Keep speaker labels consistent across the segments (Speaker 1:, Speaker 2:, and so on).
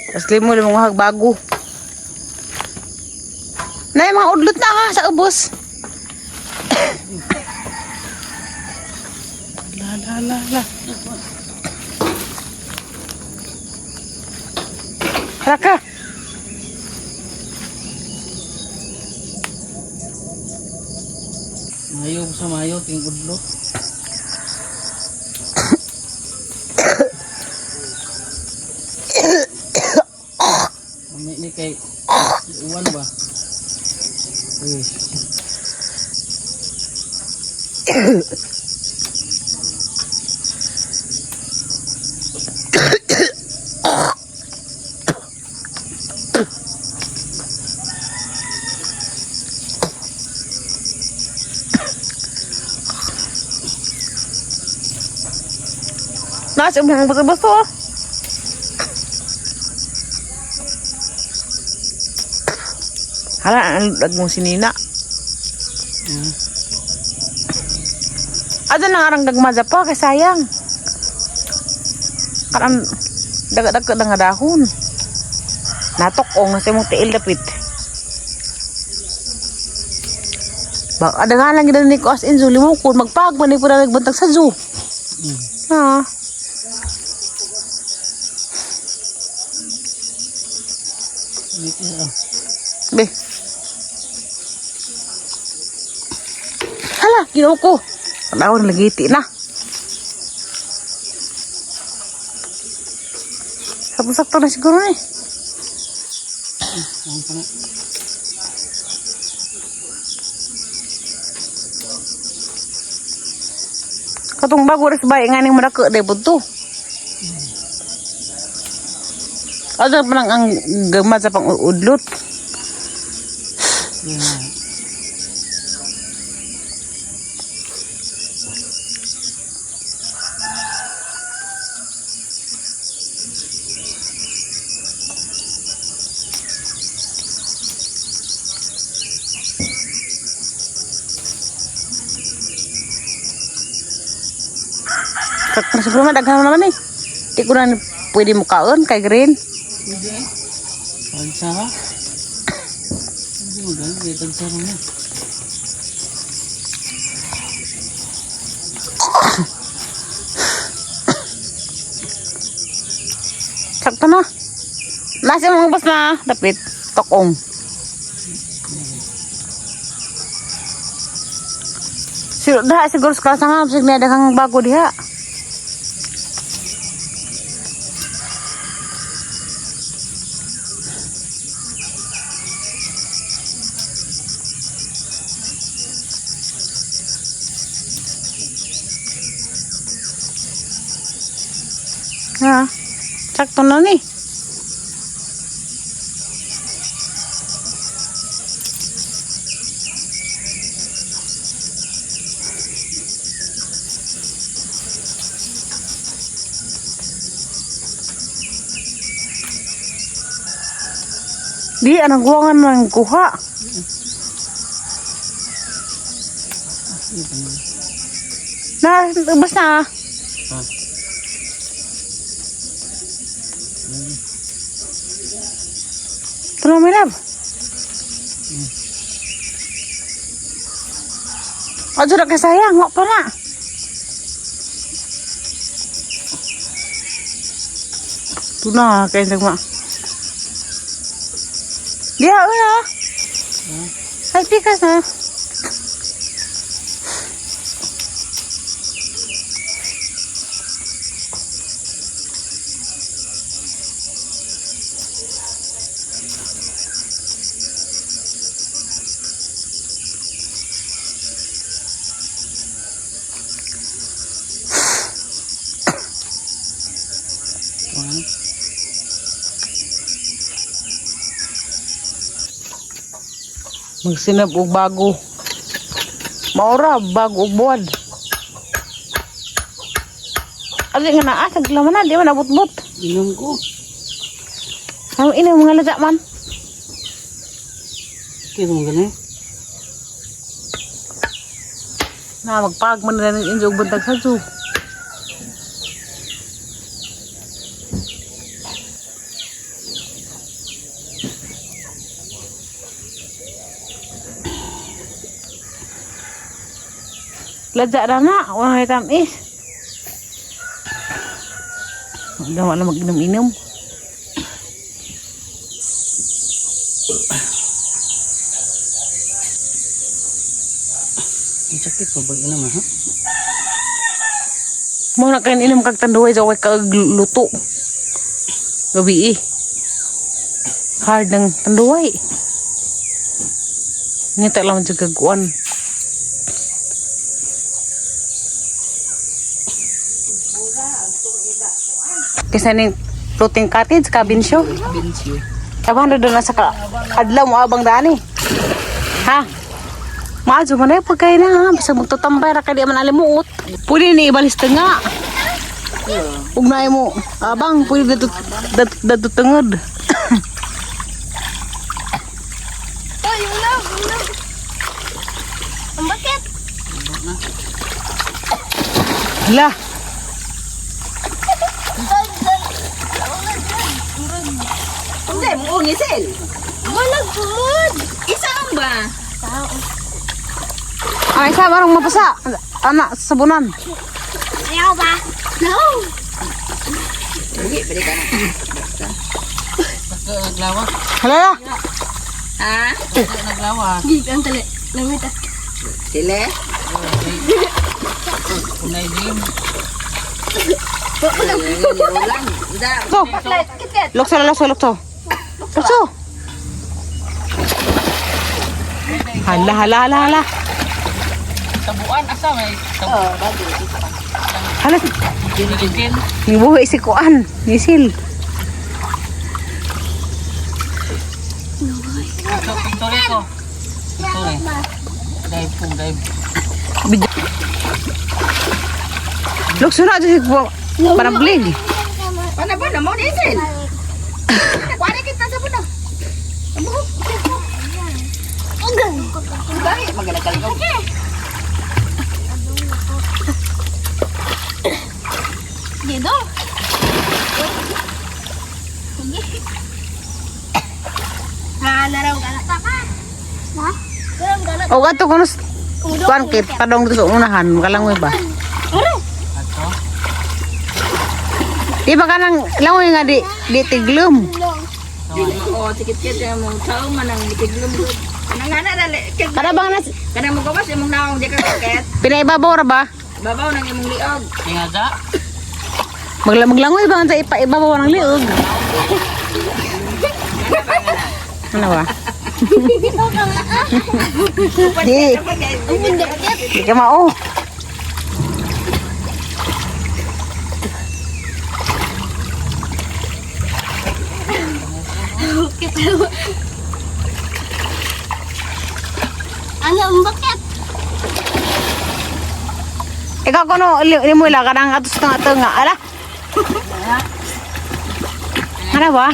Speaker 1: Tapos limo limo bago. Na yung mga udlot na ha, sa ubos. La la la la. Raka.
Speaker 2: Mayo sa mayo ting udlo. Mami ni kay uwan ba? Eh.
Speaker 1: Nasa mga ubos-ubos to. Oh. Hala, ang lag mong sinina. Ada na nga gagmaza pa, kay sayang. Karan, daga-daga na nga dahon. Natok o nga sa imong tiil dapit. Baka ada nga lang gina ni ko as in zoo, limukon, magpag man ni po na nagbantag sa zoo. Ah.
Speaker 2: Dito ah.
Speaker 1: Be. Hala, ginoo ko. Panawon lagi na. Sakto-sakto na siguro ni.
Speaker 2: Ang pa na.
Speaker 1: Katong bago rin sa bahay nga ning madako day budto. Ano pa lang ang gamad sa pang-udlot.
Speaker 2: Yeah.
Speaker 1: Sakto na siguro man, daghan naman eh. Di ko na pwede mukaon kay green.
Speaker 2: Pwede eh. Tagsara. Hindi mo ganun. Kaya tagsara mo.
Speaker 1: Sakto na. Nasa mga bus na dapit tokong. Siguro dah siguro sa kasangan sig niya daghang bago diha. Ha. Sakto na ni. Di anang guwangan ng kuha. Na, ubos na.
Speaker 2: Ha?
Speaker 1: Ito na, my love. Ajo na kay sayang, wa pa na. Ito na, kay ma. Diha, uy ah. Ay, pikas na.
Speaker 2: Kuha.
Speaker 1: Magsinab og bago. Maura, bago og buwan. Ali nga naa, sa gilaman na, di man abot-bot.
Speaker 2: Inom ko.
Speaker 1: Ang ina mga lata man.
Speaker 2: Kaya mo ganun.
Speaker 1: Na magpag man na ng injo og buntag sa zoo. Ladya na na. Wala may tamis. Wala wala mag-inom-inom.
Speaker 2: Ang sakit pa ba ina ha?
Speaker 1: Mo na kayo inom kag tanduay sa way kag luto. Gabi eh. Hard ng tanduay. Ngita lang sa gaguan. Kaysa ning floating cottage, cabin show.
Speaker 2: Binsyo.
Speaker 1: Taban na doon na sa ka adlaw mo abang dani. Ha? Maadyo man ay pagkay na ha. Basta magtutambay ra kay di man alimuot. Pwede ni ibalis nga. Ug naay mo abang pwede dato dato, dato tungod.
Speaker 3: Uy, ulam, ulam. Ang bakit?
Speaker 1: Hala,
Speaker 4: Hindi, mo ngisil.
Speaker 3: Walang sumod.
Speaker 4: Isa ang ba?
Speaker 1: Ay isa barong mapasa. Ana sabunan.
Speaker 3: Ayaw ba? No.
Speaker 4: Ugi, balik ka na.
Speaker 2: Basta naglawas.
Speaker 1: Hala la.
Speaker 4: Ha?
Speaker 2: Basta naglawas.
Speaker 3: Gig, ang tali. Lamit ah.
Speaker 4: Sile?
Speaker 2: Kunay din.
Speaker 4: Ulang. Da.
Speaker 1: So. Lokso lokso lokso. Lokso. Hala hala hala hala.
Speaker 2: Tabuan asa may
Speaker 4: Oh, bago.
Speaker 1: Hala,
Speaker 2: tabuan.
Speaker 1: nibuhi si Kuan, nisil.
Speaker 2: Ito picture ko. Picture. Dive kong dive.
Speaker 1: Bidyo. Lokso na si Parablig.
Speaker 4: Paano ba na mo nisil? Kuwari kita sa buno. Ugahi, magalakal.
Speaker 3: Dito. Sige. Ha, naraw galak pa ka. Ha? Garang galak.
Speaker 1: O ato kuno kuan kay padong dito sa unahan, makalangoy ba?
Speaker 3: Aro.
Speaker 2: Ato.
Speaker 1: Di ba kanang langoy nga di di tiglom.
Speaker 4: Oo, sikit-kit yung mong tao man ang ikiglum. Kanang nga na, dali.
Speaker 1: Kada ba nga
Speaker 4: Kanang mo gawas imong naong di ka kakit.
Speaker 1: pinaibabaw ra ba?
Speaker 4: Babaw ng imong liog.
Speaker 2: Tingaza.
Speaker 1: Maglangoy ba nga sa ipaibabaw ng liog? Ano ba? Di, di ka mao.
Speaker 3: Ano ang bakit?
Speaker 1: Ikaw kuno li mo ila kanang atos nga ato nga ala. Ano ba?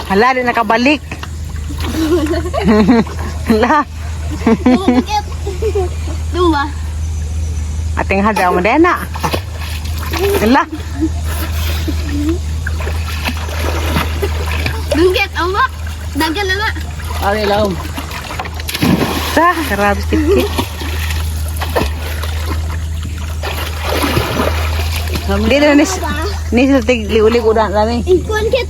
Speaker 1: Hala, di nakabalik. Hala,
Speaker 3: Ang bakit? Duma.
Speaker 1: ating hadaw mo din na. Hala,
Speaker 3: Dunggit, ang bak. Dagan na na.
Speaker 2: Ari laom.
Speaker 1: sa, grabe tikit. Di na nis, nis tig liulig udan lani.
Speaker 3: Ikuan kit.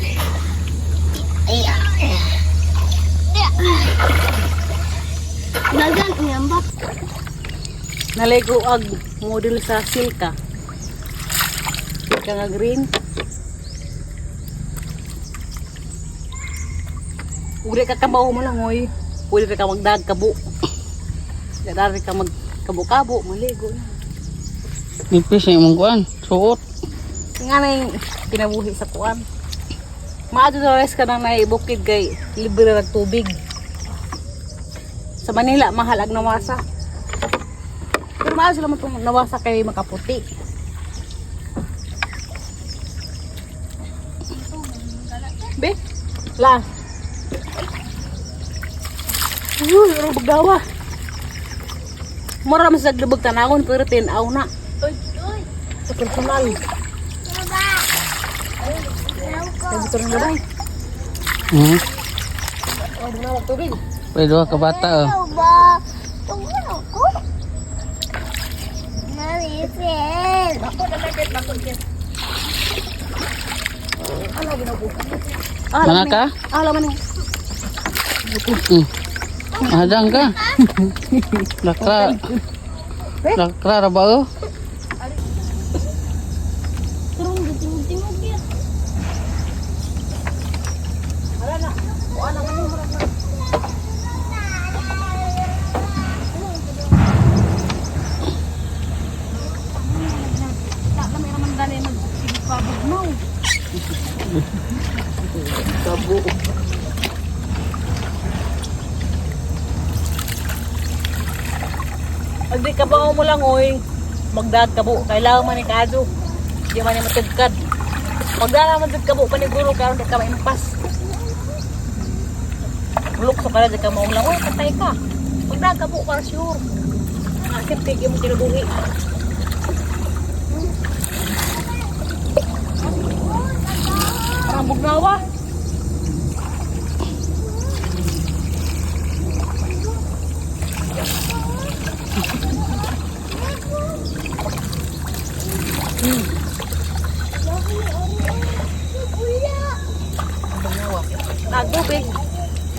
Speaker 3: Iya. Iya. Dagan ang bak.
Speaker 1: Naligo ag model sa silka. Silka nga green. Ugri ka kabaw mo lang oy. Pwede ka magdag kabo. Dari ka magkabo-kabo, maligo na.
Speaker 2: Nipis na imong kuan. Suot.
Speaker 1: Nga na yung kinabuhi sa kuan. Maadto sa rest ka nang naibukid kay libre rag tubig. Sa Manila, mahal ang nawasa. Pero mahal sila itong nawasa kay makaputi. Be, la. Uy, ano bagawa? Mura mas naglubog tanawon pero tinaw na.
Speaker 3: Uy, uy.
Speaker 1: Sa personal.
Speaker 3: Baba.
Speaker 1: Nagbuto ng labay. Oh, na tubig.
Speaker 2: Pwede duha ka bata oh.
Speaker 3: Ano ba? Tungkol ako. Narifil.
Speaker 1: Ah,
Speaker 2: Mga ka?
Speaker 1: Ah, laman ni.
Speaker 2: Hadang ka. Lakra. Lakra ra ba oh?
Speaker 1: Pag di ka ba mo lang, oy, magdag ka bu. Kailangan man ni kaso. Di man ni matugkad. Pagdara man jud ka bu, paniguro karon di ka maimpas. Bulok sa kala di ka maumlang, oy, patay ka. Pagdag ka bu, para sure. Asip kay mo kinabuhi. Parang bugnawa. Nagtubig.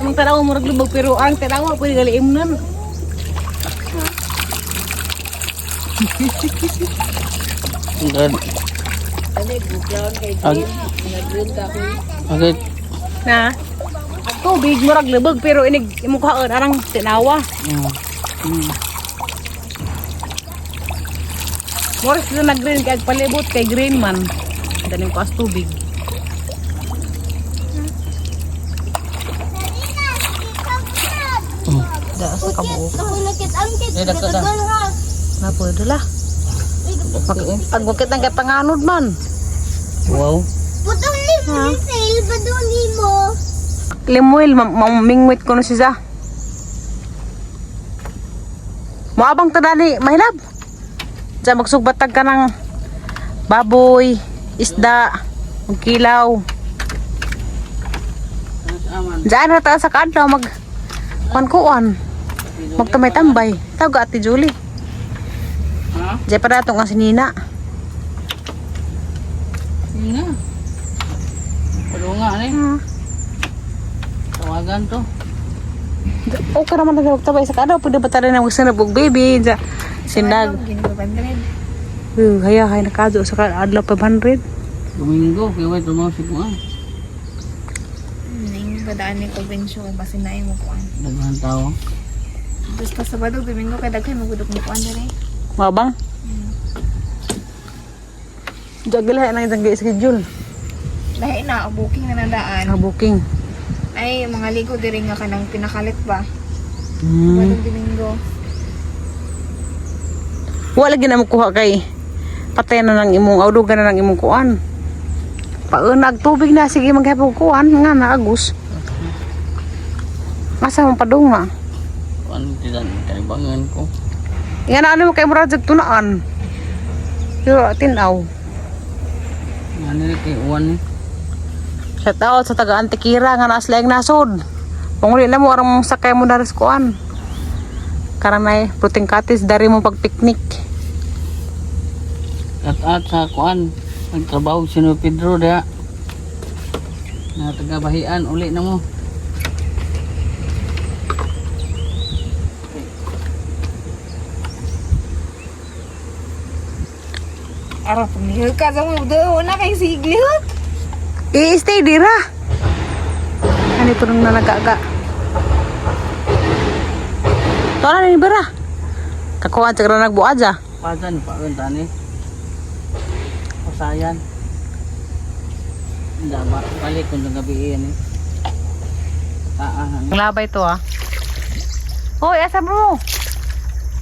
Speaker 1: Ang tanaw mo naglubog pero ang tanaw pwede galiim nun.
Speaker 2: God. Ag Agad.
Speaker 1: Na. Ang tubig murag lubog pero inig imong kaon arang tinawa. Moris na nag-green kay palibot kay green man. Daning ko as tubig. Da sa kabuok.
Speaker 2: Eh, dagko ta.
Speaker 1: Na pwede lah. Pag wakit ang kay panganod man.
Speaker 2: Wow.
Speaker 3: Putong refill, baduli mo.
Speaker 1: Limuel, mamingwit ko no siya. Moabang tadani, mahilab. Diyan magsugbatag ka ng baboy, isda, ug kilaw.
Speaker 2: Aman.
Speaker 1: Diyan ra ta sa kaadlaw mag kuan-kuan. Magtamay-tambay. Tawag Ate Julie.
Speaker 2: Ha?
Speaker 1: Diyan pa datong ang sinina.
Speaker 2: Nga. Palunga ni. Tawagan to.
Speaker 1: Okay naman na magtabay sa kaadlaw. Pwede ba tayo na magsanab og baby? Diyan sindag. Haya, hay nakadyo sa kaadlaw 500.
Speaker 2: Domingo, kay way tumaw si kuan.
Speaker 4: Ning padaan ni Convention basi na mo kuan.
Speaker 2: Daghan tao.
Speaker 4: Basta Sabado, Domingo kay daghan mo gudok mo kuan diri.
Speaker 1: Mabang? Jagil hay nang itang schedule.
Speaker 4: Lahi na booking na nadaan.
Speaker 1: Sa booking.
Speaker 4: Ay mga ligo diri nga kanang pinakalit ba. Sabado, Domingo.
Speaker 1: Wala lagi na makuha kay patay na ng imong awdugan na ng imong kuan. Paunag tubig na sige maghapon kuan nga naagos. Asa man padung na?
Speaker 2: Kuan tidan kaibangan ko.
Speaker 1: Nga na ano mo kay murag jag tunaan. Pero tinaw.
Speaker 2: Ano ni kay uwan ni.
Speaker 1: Shout out sa taga Antikira nga naas laing nasod. Panguli na mo arang sakay mo daris kuan. Karanay protein cottage dari mo pag picnic.
Speaker 2: At sa kuan nagtrabaho si no Pedro diha. Na taga bahian uli na mo.
Speaker 4: Araw pag ka sa mo do na kay siglihok.
Speaker 1: I-stay dira. Ano ito nung nanagaga? Ito na ni Bara. Kakuha sa nagbuad ja.
Speaker 2: Pasan pa ron tani. Pasayan. Hindi ba balik kung gabi yan eh. Taan.
Speaker 1: Ang labay to ah. Hoy, asa mo?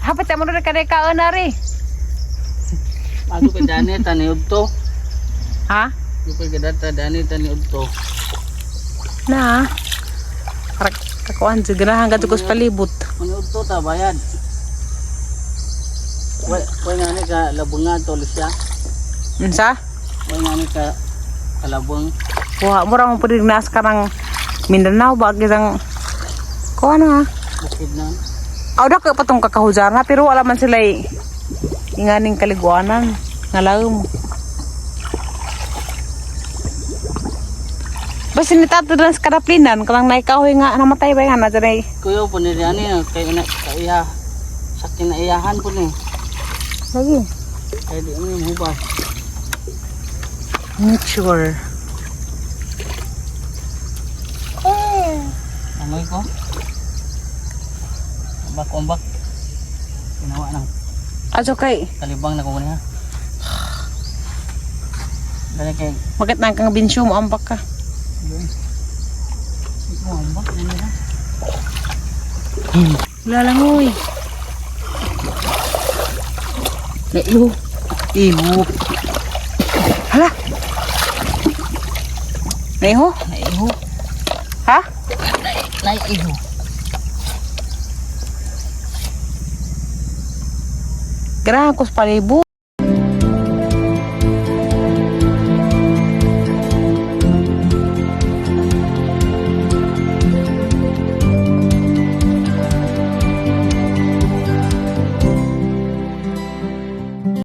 Speaker 1: Hapit mo na ka kaon na ri.
Speaker 2: Ato kay dani tani udto.
Speaker 1: Ha?
Speaker 2: Ato kay data dani tani udto.
Speaker 1: Na. Para kakuan sa ganahan ka sa palibot.
Speaker 2: Kung udto ta bayad. Way way nga ni ka labungan to siya.
Speaker 1: Unsa?
Speaker 2: Way nga ni ka kalabong.
Speaker 1: Kuha mo ra mo pwede nas karang Mindanao ba gisang kuha na nga.
Speaker 2: Bukid na.
Speaker 1: Aw da ka patong kakahuzana pero wala man sila inganing kaliguanan nga laom. Basta ni tato dun sa kadaplinan, kanang naikahoy nga namatay ba nga na dyan ay.
Speaker 2: Kuya po ni ani kay ina kay iya sa kinaiyahan po ni.
Speaker 1: Lagi.
Speaker 2: Kay di mo yung hubas.
Speaker 1: Mature.
Speaker 2: Amoy ko. Ambak ambak. Ginawa nang
Speaker 1: Aso kay,
Speaker 2: kalibang na ko niya. Dali kay
Speaker 1: bakit nang kang binsyo mo ambak ka?
Speaker 2: mo ambak ano na.
Speaker 1: Lalangoy. Naiho. Iho. Hala. Naiho?
Speaker 2: Naiho.
Speaker 1: Ha?
Speaker 2: Naiho.
Speaker 1: Ganahan ko sa palibo.